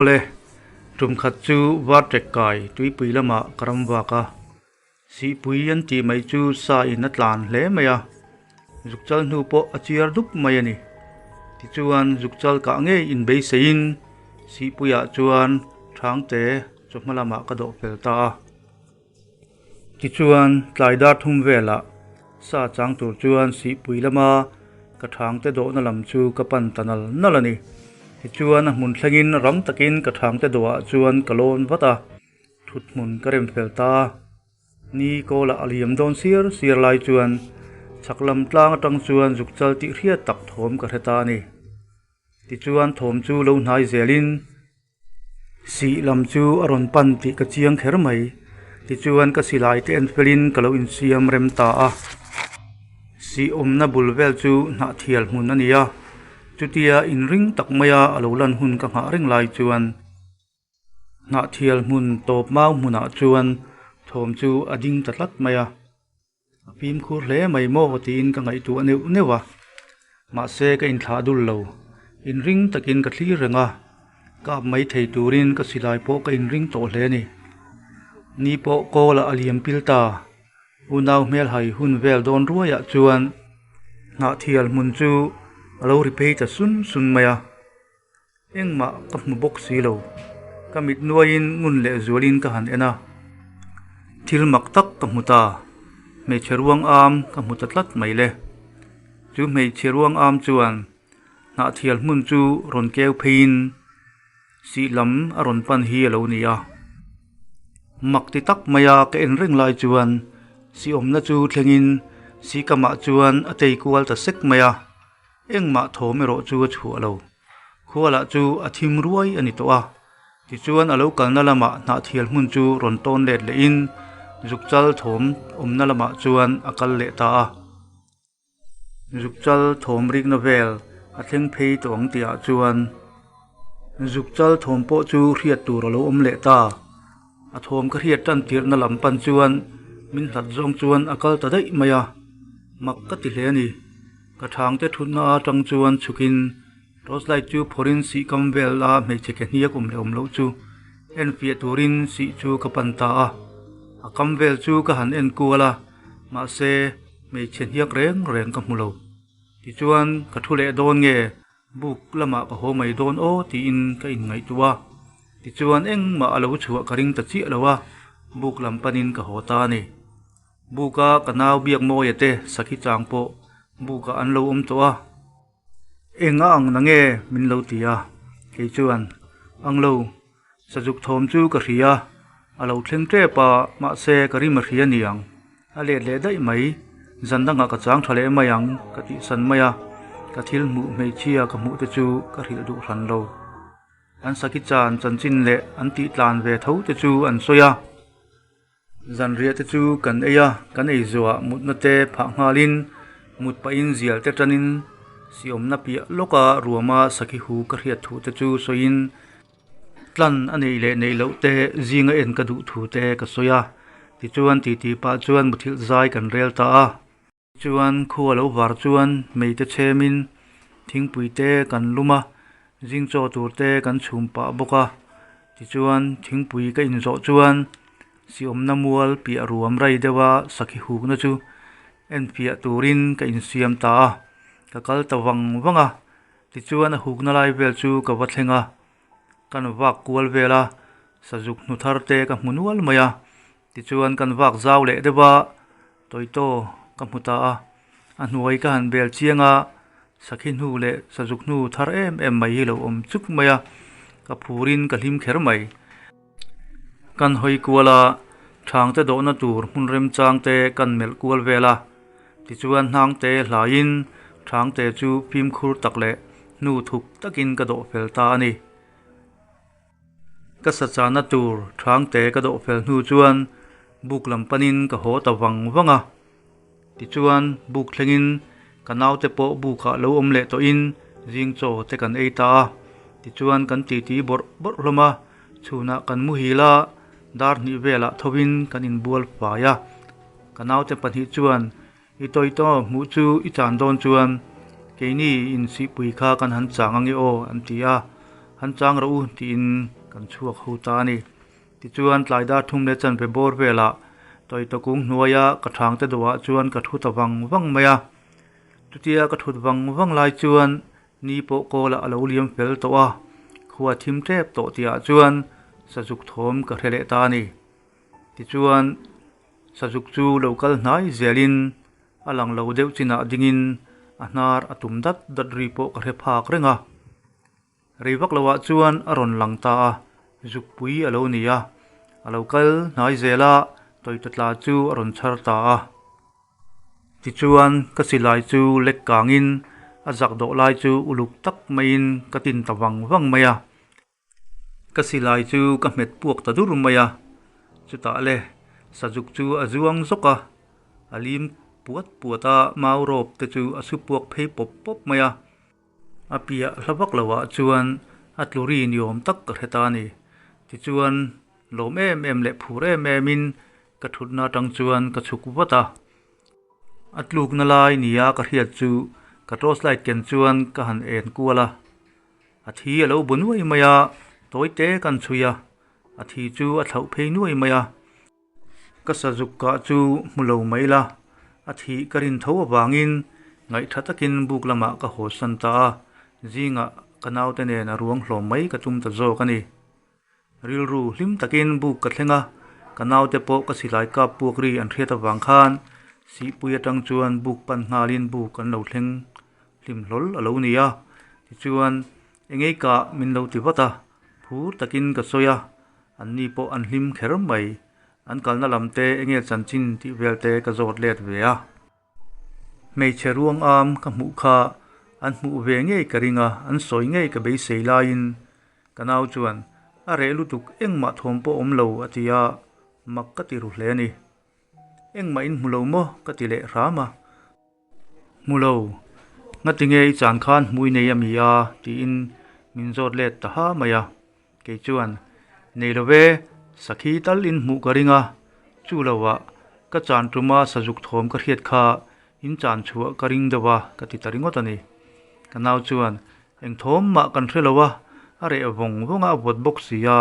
Awle, tum khat chu Varṭek kai tuipui lamah ka ram vak a, Sihpui an tih mai chu sa in a tlan hle mai a, zukchal hnu pawh a chiar dup mai a ni. Tichuan zukchal kah ngei inbeiseiin Sihpuiah chuan Thangte chawhma lamah ka dawh fel ta a. Tichuan tlai dar thum velah sa chang tur chuan Sihpui lama ka Thangte dawhna lam chu ka pan ta nal nal a ni. Tichuan a hmun thlengin ram takin ka Thangte dawhah chuan ka lawn vat a. Thut hmun ka rem fel ta a, ni kawlah a liam dawn siar siar lai chuan chhak lam tlang atang chuan zuk chal tih hriat tak thawm ka hre ta a ni. Tichuan thawm chu lo hnai zelin sih lam chu a rawn pan tih ka chiang kher mai. Tichuan ka silai te en felin ka lo insiam rem ta a. Sih awmna bul vel chu hnahthial hmun a ni a, chutia inring tak maia a lo lan hun ka nghah reng lai chuan, Hnahthial hmun tawp mau hmunah chuan thawm chu a ding ta tlat mai a, a fimkhur hle mai maw tiin ka ngaihtuah neuh neuh a, mahse ka inthlah dul lo, inring takin ka thlir reng a, kap mai thei turin ka silai pawh ka inring tawh hle a ni. Ni pawh kawlah a liam pil ta, unau hmelhai hun vel dawn ruaiah chuan hnahthial hmun chu a lo ri phei ta sun sun mai a. Engmah ka hmu bawk si lo. Ka mit nuaiin ngun leh zualin ka han en a, thil mak tak ka hmu ta. Hmeichhe ruang am ka hmu ta tlat mai le. Chu hmeichhe ruang am chuan hnahthial hmun chu rawn keu pheiin sih lam a rawn pan hi a lo ni a. Mak ti tak maia ka en reng lai chuan sih awmna chu thlengin sih kamah chuan a tei kual ta sek mai a. Engmah thawm erawh chu a chhuah lo. Khualah chu a thim ruai a ni tawh a. Tichuan a lo kalna lamah hnahthial hmun chu rawn tawn let lehin zukchal thawm awmna lamah chuan a kal leh ta a. Zukchal thawm rikna vel a thleng phei tawh ang tihah chuan zukchal thawm pawh chu hriat tur a lo awm leh ta. A thawm ka hriat tan tirhna lam pan chuan min hlat zawng chuan a kal ta daih mai a, mak ka ti hle a ni. Ka thangte thutna atang chuan chhukin torch light chu phawrhin sih kam vel a hmeichhe ke hniak awm leh awm loh chu en fiah turin sih chu ka pan ta a. A kam vel chu ka han en kual a, mahse hmeichhe hniak reng reng ka hmu lo. Tichuan ka thu leh dawn nge Buk lamah ka haw mai dawn aw tiin ka inngaihtuah a, tichuan engmah a lo chhuah ka ring ta chiah lo a, buk lam panin ka haw ta a ni. Buka ka nau biak mawia te sakhi chang pawh bukah an lo awm tawh a, eng a ang na nge min lo ti a, kei chuan ang lo, sazuk thawm chu ka hria, a lo thleng tep a, mahse ka rim a hria niang. A let leh daih mai, zan dangah ka chang tha leh mai ang ka tih san mai a, ka thil hmuh hmeichhia ka hmuh te chu ka hrilh duh hran lo. An saki chan chanchin leh an tih tlan ve tho te chu an sawi a, zanriah te chu kan ei a, kan ei zuah mutna te phah nghalin mut pahin zial te tanin siawmna piah lawka ruama sakhi hu ka hriat thu te chu sawiin, Tlan a neih leh neih loh te zinga en ka duh thu te ka sawi a, tichuan titi pah chuan muthilh zai kan rel ta a. Chuan khua lo var chuan mei te chhemin thingpui te kan lum a, zing chaw tur te kan chhum pah bawk a, tichuan thingpui ka inzawh chuan siawmna mual piah ruam rai deuha sakhi hukna chu en fiah turin ka insiam ta a, ka kal ta vang vang a. Tichuan a hukna lai vel chu ka va thleng a, kan vak kual vel a, sazuk hnu thar te ka hmu nual mai a, tichuan kan vak zau leh deuh a, tawitaw ka hmu ta a, a hnuai ka han bel chiang a, sakhi hnu leh sazuk hnu thar em em mai hi lo awm chuk mai a, ka phurin ka hlim kher mai. Kan hawi kual a, thangte dawhna tur hmun remchang te kan melh kual vel a, tichuan hnangte hlaiin thangte chu fimkhur tak leh hnu thup takin ka dawh fel ta a ni. Ka sachana tur thangte ka dawh fel hnu chuan buk lam panin ka haw ta vang vang a, tichuan buk thlengin ka naute pawh bukah lo awm leh tawhin zing chaw te kan ei ta a, tichuan kan titi bawrh bawrh hlawm a, chhunah kan muhil a, dar hnih velah thovin kan inbual fai a, ka naute pahnih chuan i tawitaw hmuh chu i chan dawn chuan keini insihpui kha kan han chang ange aw an ti a. Han chang rawh u tiin kan chhuak ho ta a ni. Tichuan tlai dar thum leh chanve bawr velah tawita kung hnuaia ka thangte dawhah chuan ka thu ta vang vang mai a. Chutia ka thut vang vang lai chuan ni pawh kawlah a lo liam fel tawh a, khua thim tep tawh tihah chuan sazuk thawm ka hre leh ta a ni. Tichuan sazuk chu lo kal hnai zelin a lang lo deuh chinah dingin a hnar a tum dat dat ri pawh ka hre phak reng a. Rei vak loah chuan a rawn lang ta a, zukpui a lo ni a, a lo kal hnai zel a, tawita tla chu a rawn chhar ta a. Tichuan ka silai chu lek kangin a zak dawh lai chu uluk tak maiin ka tin ta vang vang mai a. Ka silai chu ka hmet puak ta dur mai a, chutah le sazuk chu a zuang zawk a, a lim puat puat a, mau rawp te chu a su puak phei pawp pawp mai a. A piah hla vak loah chuan a tlu ri ni awm tak ka hre ta a ni. Tichuan lawm em em leh phur em emin ka thutna atang chuan ka chhuk vat a. A tlukna lai nia ka hriat chu ka torch light ken chuan ka han en kual a. A thi a lo bu nuai mai a, tawi te kan chhui a, a thi chu a thlauh phei nuai mai a. Ka sazuk kah chu hmu lo mai la, a thih ka rin tho avangin ngaihtha takin buk lamah ka haw san ta a, zingah ka naute nen a ruang hlawm mai ka tum ta zawk a ni. Rilru hlim takin buk ka thleng a, ka naute pawh ka silai kap puak ri an hriat avang khan sihpui atang chuan buk pan nghalin buk an lo thleng hlim hlawl a lo ni a, tichuan engei kah min lo ti vat a, phur takin ka sawi a. An ni pawh an hlim kher mai. An kalna lam te enge chanchin tih vel te ka zawt let ve a. Hmeichhe ruang am ka hmuh kha an hmuh ve ngei ka ring a, an sawi ngei ka beisei laiin ka nau chuan a reh lutuk engmah thawm pawh awm lo a ti a, mak ka ti ru hle a ni. Engmah in hmu lo maw ka ti leh hram a. Hmu lo, ngati nge i chan khan hmui nei a mi a? tiin min zawt let ta ha mai a. Kei chuan, Nei lo ve, sakhi tal in hmuh ka ring a, chu lo ah ka chan tuma sazuk thawm ka hriat kha in chan chhuah ka ring deuh a ka ti ta ringawt a ni. Ka nau chuan, Eng thawm mah kan hre lo a, a reh vawng vawng a a vawt bawk si a,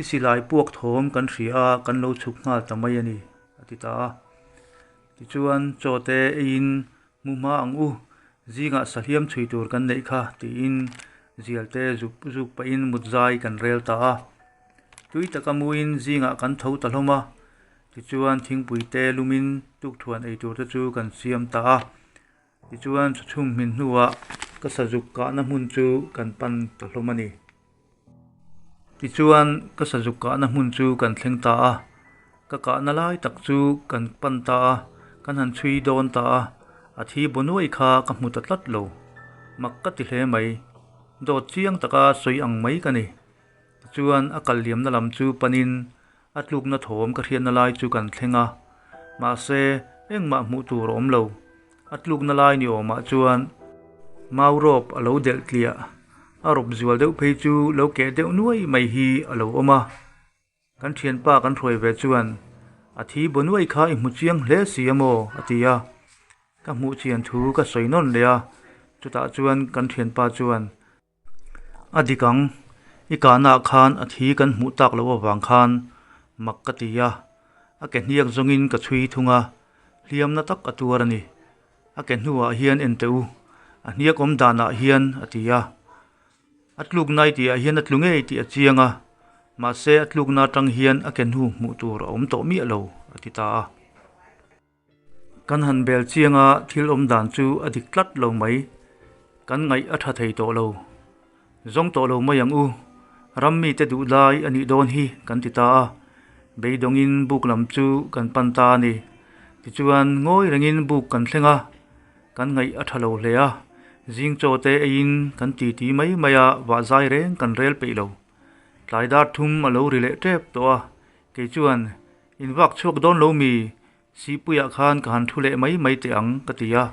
I silai puak thawm kan hria a, kan lo chhuk nghal ta mai a ni, a ti ta a. Tichuan, chaw te eiin hmu hma ang u, zingah sahliam chhui tur kan neih kha, tiin zial te zuk zuk pahin mut zai kan rel ta a. Tui taka muin zingah kan tho ta hlawm a, tichuan thingpui te lumin tukthuan ei tur te chu kan siam ta a. Tichuan chhum hmin hnuah ka sazuk kahna hmun chu kan pan ta hlawm a ni. Tichuan ka sazuk kahna hmun chu kan thleng ta a, ka kahna lai tak chu kan pan ta a, kan han chhui dawn ta a, a thi bu nuai kha ka hmu ta tlat lo. Mak ka ti hle mai. Dawt chiang taka sawi ang mai ka ni. Tichuan a kal liamna lam chu panin A tlukna thawm ka hriatna lai chu kan thleng a, mahse engmah hmuh tur a awm lo. A tlukna lai ni awmah chuan mau rawp a lo delh tliah, a rawp zual deuh phei chu lo keh deuh nuai mai hi a lo awm a. Kan thianpa kan hruai ve chuan, A thi bu nuai kha i hmu chiang hle si a maw? a ti a. Ka hmuh chian thu ka sawi nawn leh a, chutah chuan kan thianpa chuan, A dik ang, i kahnaah khan a thi kan hmuh tak loh avang khan mak ka ti a, a ke hniak zawngin ka chhui thung a, hliamna tak a tuar a ni. A ke hnuah hian en teh u, a hniak awm danah hian a ti a. A tluk nai tihah hian a tlu ngei tih a chiang a, mahse a tlukna atang hian a ke hnu hmuh tur a awm tawh miah lo, a ti ta a. Kan han bel chiang a, thil awm dan chu a dik tlat lo mai. Kan ngaih a tha thei tawh lo. Zawng tawh lo mai ang u. Ram mite duh lai a nih dawn hi kan ti ta a. Beidawngin buk lam chu kan pan ta a ni. Tichuan ngawi rengin buk kan thleng a, kan ngaih a tha lo hle a. Zing chaw te eiin kan titi mai mai a, vah zai reng kan rel peih lo. Tlai dar thum a lo ri leh tep tawh a, kei chuan In vak chhuak dawn lo mi? Sihpuiah khan ka han thu leh mai mai teh ang ka ti a,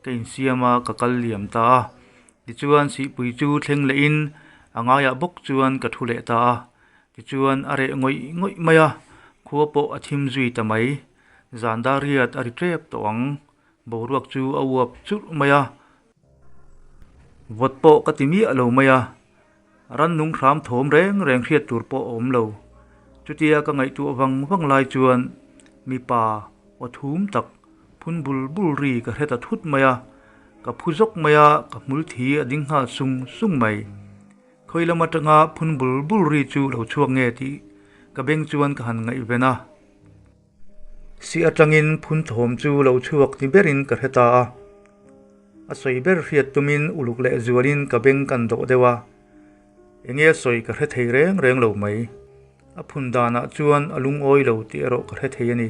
ka insiam a, ka kal liam ta a. Tichuan Sihpui chu thleng lehin a ngaiah bawk chuan ka thu leh ta a. Tichuan a reh ngawih ngawih mai a, khua pawh a thim zui ta mai. Zan dar riat a ri tep tawh ang. Boruak chu a uap churh mai a. Vawt pawh ka ti miah lo mai a. Rannung hram thawm reng reng hriat tur pawh a awm lo. Chutia ka ngaihtuah vang vang lai chuan mipa aw thum tak phun bul bul ri ka hre ta thut mai a, ka phu zawk mai a, ka hmul thi a ding nghal sung sung mai. Khawi lam atanga phun bul bul ri chu lo chhuak nge tih ka beng chuan ka han ngaihven a. Si atangin phun thawm chu lo chhuak ni berin ka hre ta a. A sawi ber hriat tumin uluk leh zualin ka beng kan dawh deuh a. Enge a sawi ka hre thei reng reng lo mai. A phun danah chuan a lungawi lo tih erawh ka hre thei a ni.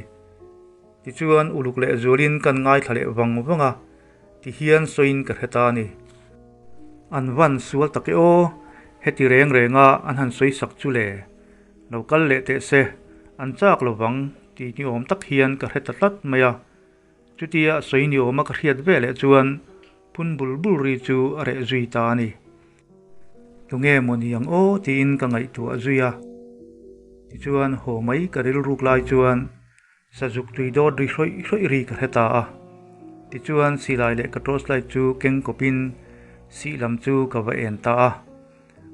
Tichuan uluk leh zualin kan ngaithla leh vang vang a, tihian sawiin ka hre ta a ni. An van sual tak e aw, heti reng renga an han sawi sak chu le. Lo kal leh teh se, an chak lo vang tih ni awm tak hian ka hre ta tlat mai a. Chutia a sawi ni awma ka hriat ve leh chuan phun bul bul ri chu a reh zui ta a ni. Tunge maw ni ang aw tiin ka ngaihtuah zui a. Tichuan haw mai ka rilruk lai chuan Sazuk tui dawt ri hrawih hrawih ri ka hre ta a. Tichuan silai leh ka torch light chu keng kawpin sih lam chu ka va en ta a.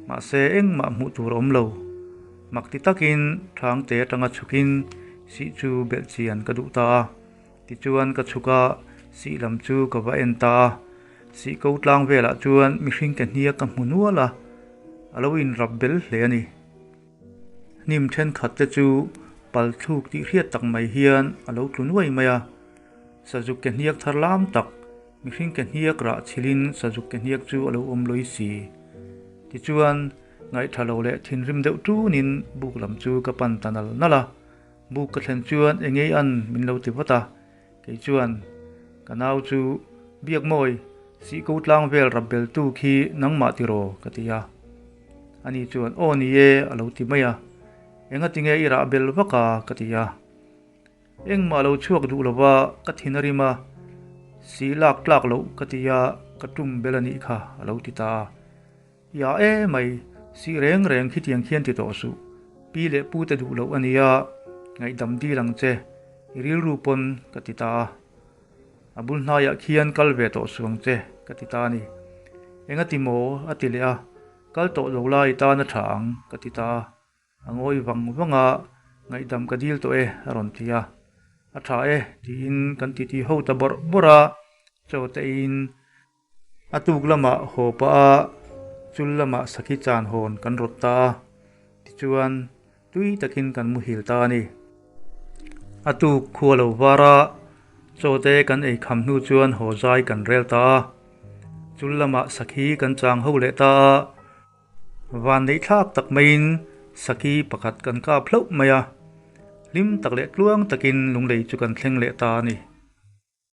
Mahse engmah hmuh tur a awm lo. Mak ti takin thangte atanga chhukin sih chu belh chian ka duh ta a. Tichuan ka chhuk a, sih lam chu ka va en ta a. Sih ko tlang velah chuan mihring ke hniak ka hmu nual a, a lo inrap bel hle a ni. Hnim thenkhat te chu pal thluk tih hriat tak mai hian a lo tlu nuai mai a, sazuk ke hniak thar lam tak, mihring ke hniak rah chhilhin sazuk ke hniak chu a lo awm lawi si. Tichuan, ngaihtha lo leh thinrim deuh tunin buk lam chu ka pan ta nal nal a, buk ka thlen chuan engei an min lo ti vat a, kei chuan ka nau chu Biakmawi, Sihko tlang vel rap beltu khi nangmah tiraw? ka ti a. Ani chuan, Aw ni e, a lo ti mai a. Enga tinge i rah bel vak a? ka ti a. Engmah lo chhuak duh lova ka thin a rim a, si lak tlak loh ka ti a, ka tum bel a nih kha, a lo ti ta a. Ia e mai, si reng reng khitiang khian ti tawh suh, pi leh pu te duh loh a nia, ngaihdam dil ang che, i rilru pawn, ka ti ta a. A bul hnaiah khian kal ve tawh suh ang che, ka ti ta a ni. Enga ti maw? a ti leh a, Kal tawh lo lai tan a tha ang, ka ti ta a. A ngawi vang vang a, Ngaihdam ka dil tawh e, a rawn ti a. A tha e, tiin kan titi ho ta bawrh bawrh a, chaw te eiin A tuk lamah haw pah a, chul lamah sakhi chan hawn kan rawt ta a, tichuan tui takin kan muhil ta a ni. A tuk khua lo var a, chaw te kan ei kham hnu chuan haw zai kan rel ta a, chul lamah sakhi kan chang ho leh ta a, van neih thlak tak maiin sakhi pakhat kan kap hlauh mai a, hlim tak leh tluang takin lunglei chu kan thleng leh ta a ni.